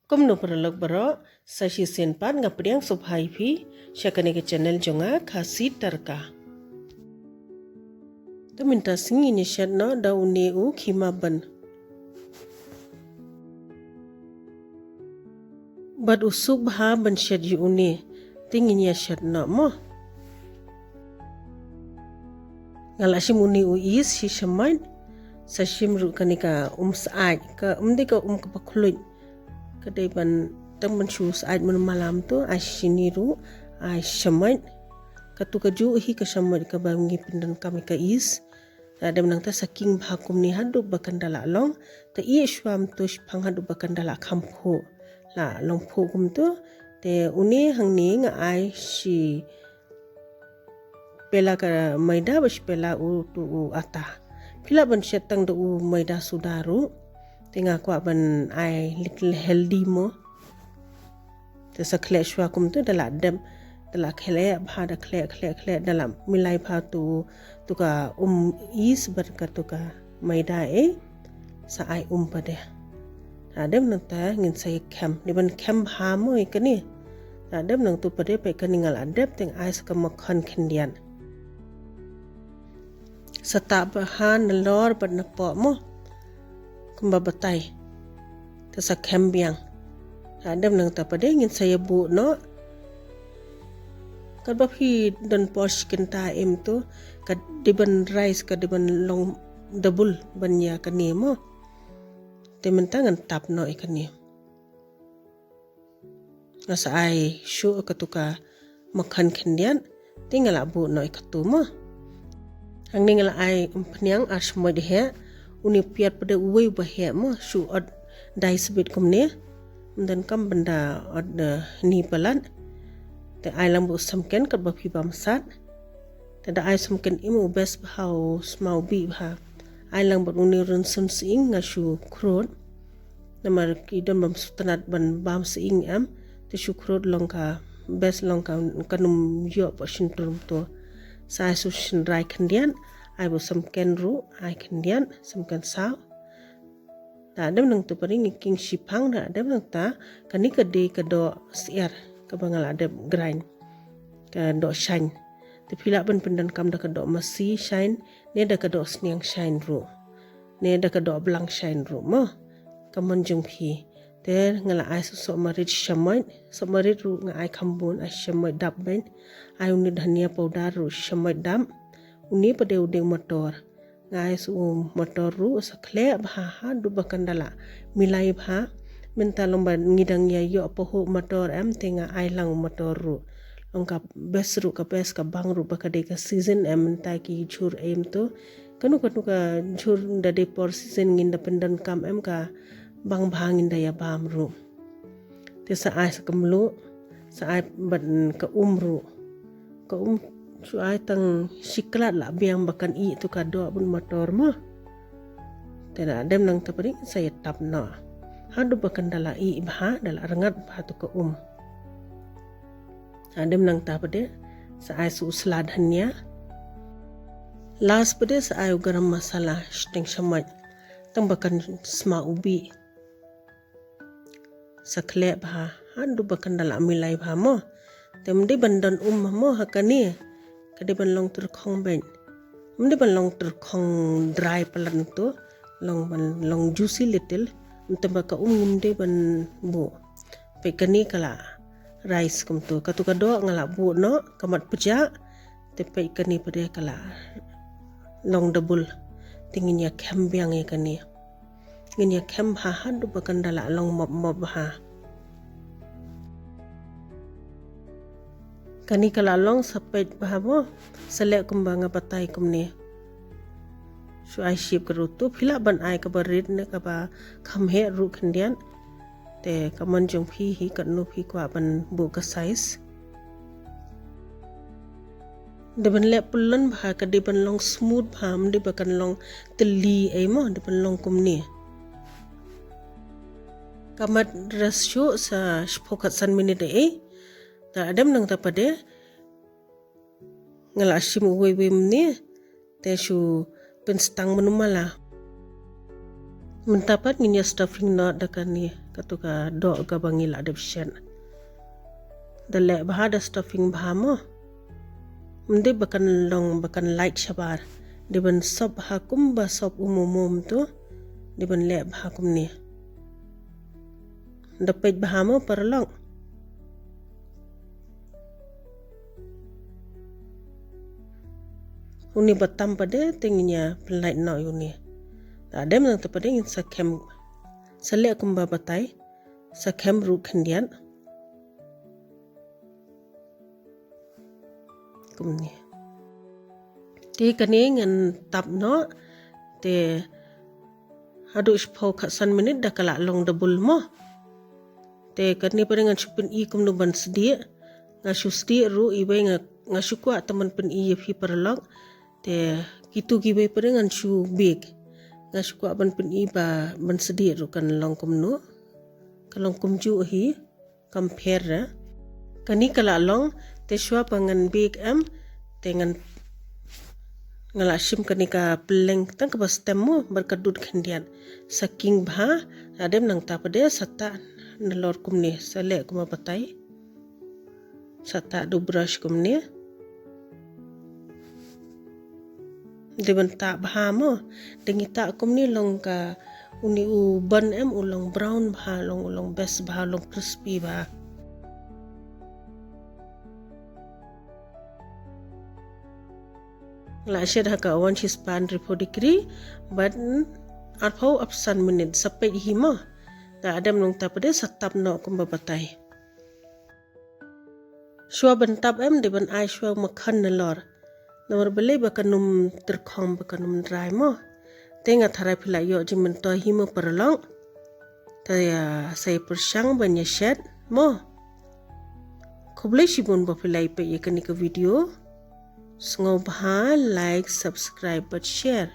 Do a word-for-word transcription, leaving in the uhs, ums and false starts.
Kumno paralok baroh, sa shisien pat nga pdiang sngewbha ïa phi sha kane ka channel jong nga, Khasi Tadka. Te mynta sngi ngin ïa shet noh da une u khima ban. Bad u suk bha ban shet ïa une, te ngin ïa shet noh mo. Nga la shim une u is shi shamoit, sa shim ruh kane ka um syaid, ka um dei ka um kaba khluit. Ka dei ban tang ban shu syaid mynmalam tu, ai shini ruh, ai shamoit. Katu kajuh hi ka shamoit kaba ngi pyndonkam ïa ka is. Te dep nangta sa king bha kumne haduh ba kan da la long. Te ïeh shwa mynta shiphang haduh ba kan da la kham phuh. La long phuh kumtu. Te une hangne nga ai shi pela ka maida bad shi pela utu u ata. Phi lah ban shet tang da u maida suda ruh. Te nga kwah ban ai little healthy mo. Te sa khleh shwa kumtu da la dep, da la khleh bha, da khleh, khleh, khleh, da la milai bha tu, tu ka um is bad katu ka maida, eh. Sa ai um pat de. Te dep nangta ngin sa ïa khem. Dei ban khem bha mo ïa kane. Te dep nangtu pat de, peit kane nga la dep, te nga ai sa ka makkhan khyndiat. Sa tap bha nalor bad napoh mo. Kumba batai. Te sa khem biang. Te dep nangta pat de ngin sa ïa buh noh. Katba phi don por shi kynta em tu, ka dei ban rise, ka dei ban long double ban ïa kane mo. Te mynta ngan tap noh ïa kane. Nga sa ai shuh katu ka makkhan khyndiat, te nga la buh noh ïa katu mo. Hangne nga la ai umphniang ar shamoit heh, une piat pat de uwei uba heh mo, shu ot dai sbit kumne. Ym donkam ban da ot, eh, ni palat. Te ai lang bad u samken katba phi bam sat. Te da ai samken im u best bha, u sma u bih bha. Ai lang bad une rynsun sying nga shu khrud. Namar ki don bym sngewtynnat ban bam sying em. Te shu khrud long ka best, long ka, kan ym ïoh pat shyntur mynta. Sa ai shu shynrai khyndiat, ai bad samken ruh, ai khyndiat, samken saw. Te dep nangtu pat de ngi king shiphang, te dep nangta, kane ka dei ka doh syiar, kaba nga la dep grind. Ka doh shain. Te phi lah ban pyndonkam da ka doh masi shain, ne da ka doh sniang shain ruh. Ne da ka doh blang shain ruh mo. Ka mon jong phi. Te nga la ai soh marit shamoit, soh marit ruh nga ai kham bun, ai shamoit dap beit. Ai une dhania powder ruh shamoit dap. Une pat de u dei u mator. Nga ai sa u mator ruh sa khleh bha haduh ba kan da la milai bha. Mynta long ba ngi dang ïa ïoh pahuh mator em, te nga ai lang u mator ruh. Long ka best ruh, ka best, ka bang ruh ba ka dei ka season em mynta ki jhur em tu. Kano kano ka jhur da dei por season ngin da pyndonkam em, ka bang bha ngin da ïa bam ruh. Te sa ai sa ka mluh, sa ai bad ka um ruh. Ka um shu ai tang shi klat la biang ba kan ih tu ka doh bun mator mo. Te da dep nangta pat de sa ïa tap noh. Haduh ba kan da la ih bha, da la rngat bha tu ka um. Da dep nangta pat de sa ai sa u sla dhania. Last pat de sa ai u garam masala shiteng shamoit. Tang ba kan sma u bih. Sa khleh bha, haduh ba kan da la milai bha mo. Te ym dei ban don um mo ha kane. Ka dei ban long tyrkhong beit. Ym dei ban long tyrkhong dry palat tu. Long ban long juicy little. Ym tang ba ka um ngim dei ban buh. Peit kane ka la rise kumtu. Katu ka doh nga la buh noh, ka mat pjah. Te peit kane pat de ka la long double. Te ngin ïa khem biang ïa kane. Ngin ïa khem bha haduh ba kan da la long mop mop bha. Kane ka la long sa peit bha mo, sa leh kumba nga batai kumne. Shu ai shape ka ruh tu, phi lah ban ai kaba rit ne kaba kham heh ruh khyndiat. Te ka mon jong phi hi katno phi kwah ban buh ka size. Dei ban leh pyllun bha, ka dei ban long smooth bha, ym dei ba kan long tylli ei mo, dei ban long kumne. Ka mat rest shuh sa shiphew khatsan minit ei. Da dep nangta pat de nga la shim uwei uwei mynne. Te shu pynstang mynno mala. Mynta pat ngin ïa stuffing noh da kane. Katu ka doh kaba ngi la dep shet. Da leh bha da stuffing bha mo. Ym dei ba kan long ba kan lait shabar. Dei ban sop bha kumba sop u momo tu. Dei ban leh bha kumne. Da peit bha mo paralok. Uni ba tam pat de te ngin ïa pynlait noh ïa uni. Da dem nangta pat de ngin sa khem. Sa leh kumba batai. Sa khem ruh khyndiat. Kumne. Te kane ngan tap noh. Te haduh shiphew khatsan minit da ka la long da bul mo. Te kane pat de ngan shu pyni kumno ban sdieh. Nga shu sdieh ruh iwei nga, nga shu kwah tang ban pyni ïa phi paralok. Te kitu kiwei pat de ngan shu bake. Nga shu kwah ban pyni ba ban sdieh ruh kan long kumno. Ka long kumjuh hi. Compare ra. Kane ka la long, te shuwa ba ngan bake em, te ngan, nga la shim kane ka pylleng tang kaba stem mo, bad ka dud khyndiat. Sa king bha, da dem nangta pat de, sa tah nalor kumne, sa leh kumba batai. Sa tah da u brush kumne. Dei ban tah bha mo. Dei ngi tah kumne long ka uni u bun em u long brown bha, long u long best bha, long crispy bha. La shet ha ka oven shispan hynriewphew degree bad arphew ar san minit sa peit hi mo. Da dem nangta pat de sa tap noh kumba batai. Shuwa ban tap em dei ban ai shuwa makhon nalor. Namar balei ba kan ym tyrkhong ba kan ym dry mo. Te nga tharai phi la ïoh jingmyntoi hi mo paralok. Te ïa sa ïa pyrshang ban ïa shet mo. Khublei shibun ba phi la ïa peit ïa kane ka video. Sngewbha like, subscribe bad share.